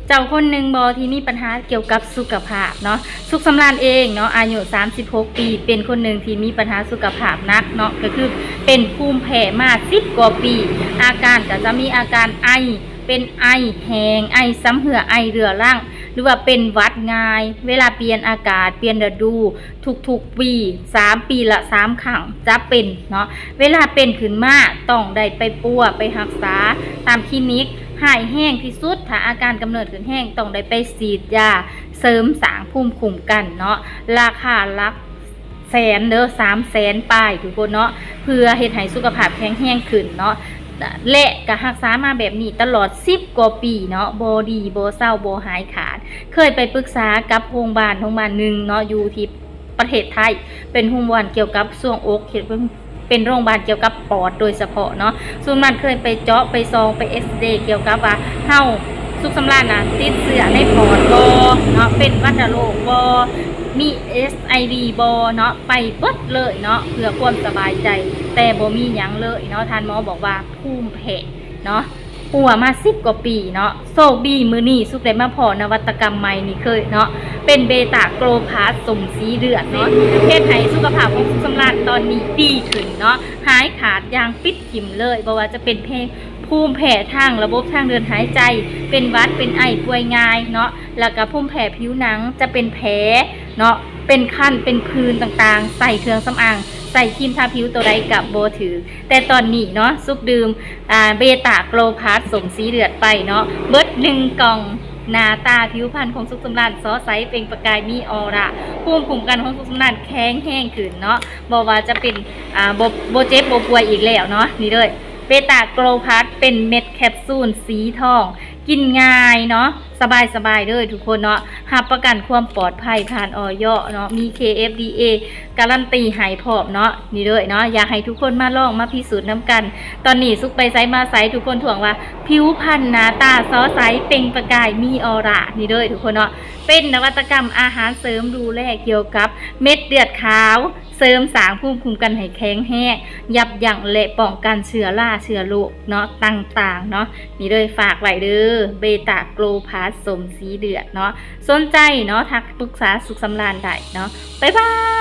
ເຈົ້າຄົນໜຶ່ງບໍ່ທີ່ມີບັນຫາກ່ຽວກັບສຸຂະພາບເນາະ? ສຸກສຳລານເອງເນາະ ອາຍຸສາມສິບຫົກປີ ເປັນຄົນໜຶ່ງທີ່ມີບັນຫາສຸຂະພາບໜັກເນາະ ກໍຄືເປັນພູມແພ້ມາສິບກວ່າປີ. ອາການກໍຈະມີອາການໄອ ເປັນໄອແຫ້ງ, ໄອຊຳເຮື້ອ, ໄອເຮືອລັງ ຫຼືວ່າເປັນຫວັດງ່າຍ. ເວລາປ່ຽນອາກາດ, ປ່ຽນລະດູ ທຸກໆປີ ສາມປີລະສາມຄັ້ງຈະເປັນເນາະ. ເວລາເປັນຂຶ້ນມາຕ້ອງໄດ້ໄປປົວ ໄປຮັກສາຕາມຄລີນິກ. ຮ້າຍແຮງທີ່ສຸດ ຖ້າອາການກຳເນີດຂຶ້ນແຮງ ຕ້ອງໄດ້ໄປສີດຢາເສີມສ້າງພູມຄຸ້ມກັນເນາະ. ລາຄາຫຼັກແສນເດີ້ ສາມແສນປາຍທຸກຄົນເນາະ ເພື່ອເຮັດໃຫ້ສຸຂະພາບແຂງແຮງຂຶ້ນເນາະ ແລະກະຮັກສາມາແບບນີ້ຕະຫຼອດສິບກວ່າປີເນາະ ບໍ່ດີບໍ່ເຊົາ ບໍ່ຫາຍຂາດ. ເຄີຍໄປປຶກສາກັບໂຮງບານ ໂຮງບານໜຶ່ງເນາະ ຢູ່ທີ່ປະເທດໄທ ເປັນໂຮງບານກ່ຽວກັບຊ່ວງອົກ ເຮັດເປັນ ເປັນໂຮງບານກ່ຽວກັບປອດໂດຍສະເພາະເນາະ. ຊຸມນັ້ນເຄີຍໄປເຈາະ ໄປສ່ອງ ໄປເອັກສະເຣ ກ່ຽວກັບວ່າເຮົາ ສຸກສຳລານນະ ຕິດເຊື້ອໃນປອດບໍ່ເນາະ ເປັນວັນນະໂລກບໍ່ ມີເອັດໄອວີບໍ່ເນາະ ໄປເບິດເລີຍເນາະ ເພື່ອຄວາມສະບາຍໃຈ ແຕ່ບໍ່ມີຫຍັງເລີຍເນາະ. ທ່ານໝໍບອກວ່າພູມແພ້ເນາະ ປົວມາສິບກວ່າປີເນາະ. ໂຊກດີມື້ນີ້ສຸກໄດ້ມາພໍ້ນະວັດຕະກຳໃໝ່ນີ້ເຄີຍເນາະ ເປັນເບຕາໂກລພາສສົມສີເລືອດເນາະ ເຮັດໃຫ້ສຸຂະພາບຂອງສຸກສຳລານຕອນນີ້ດີຂຶ້ນເນາະ ຫາຍຂາດຢ່າງປິດຖິ້ມເລີຍ. ບໍ່ວ່າຈະເປັນແພ້ ພູມແພ້ທາງລະບົບທາງເດີນຫາຍໃຈ ເປັນຫວັດ ເປັນໄອ ປ່ວຍງ່າຍເນາະ ແລ້ວກະພູມແພ້ຜິວໜັງ ຈະເປັນແຜເນາະ ເປັນຄັນ ເປັນຜື່ນຕ່າງໆ ໃສ່ເຄື່ອງສຳອາງ ໃສ່ຄຣີມທາຜິວໂຕໃດກະບໍ່ຖືກ. ແຕ່ຕອນນີ້ເນາະ ສຸກດື່ມ ອ່າ ເບຕາໂກລພາສສົມສີເລືອດໄປເນາະ ເບິດໜຶ່ງກ່ອງ ໜ້າຕາຜິວພັນຂອງສຸກສຳລານ ສອດໃສເປັ່ງປະກາຍ ມີອອຣາ ພູມຄຸ້ມກັນຂອງສຸກສຳລານແຂງແຮງຂຶ້ນເນາະ ບໍ່ວ່າຈະເປັນ ອ່າ ບໍ່ ບໍ່ເຈັບບໍ່ປ່ວຍອີກແລ້ວເນາະ. ນີ້ເລີຍ ເບຕາໂກລພາສ ເປັນເມັດແຄບຊູນສີທອງ ກິນງ່າຍເນາະ ສະບາຍໆເດີທຸກຄົນເນາະ ຮັບປະກັນຄວາມປອດໄພຜ່ານ ອອຍ ເນາະ ມີ ເຄ ເອັຟ ດີ ເອ ກາລັນຕີໃຫ້ພ້ອມເນາະ. ນີ້ເລີຍເນາະ ຢາກໃຫ້ທຸກຄົນມາລອງມາພິສູດນຳກັນ. ຕອນນີ້ສຸກໄປໃສມາໃສ ທຸກຄົນທ້ວງວ່າ ຜິວພັນໜ້າຕາສອດໃສເປັ່ງປະກາຍ ມີອອຣາ. ນີ້ເລີຍທຸກຄົນເນາະ ເປັນນະວັດຕະກຳອາຫານເສີມ ດູແລກ່ຽວກັບເມັດເລືອດຂາວ ເສີມສ້າງພູມຄຸ້ມກັນໃຫ້ແຂງແຮງ ຢັບຢັ້ງ ແລະ ປ້ອງກັນເຊື້ອລາເຊື້ອໂລກເນາະ ຕ່າງໆເນາະ. ນີ້ເລີຍ ຝາກໄວ້ເດີ ເບຕາໂກລພາສສົມສີເລືອດເນາະ. ສົນໃຈເນາະ ທັກປຶກສາສຸກສຳລານໄດ້ເນາະ. ບາຍບາຍ.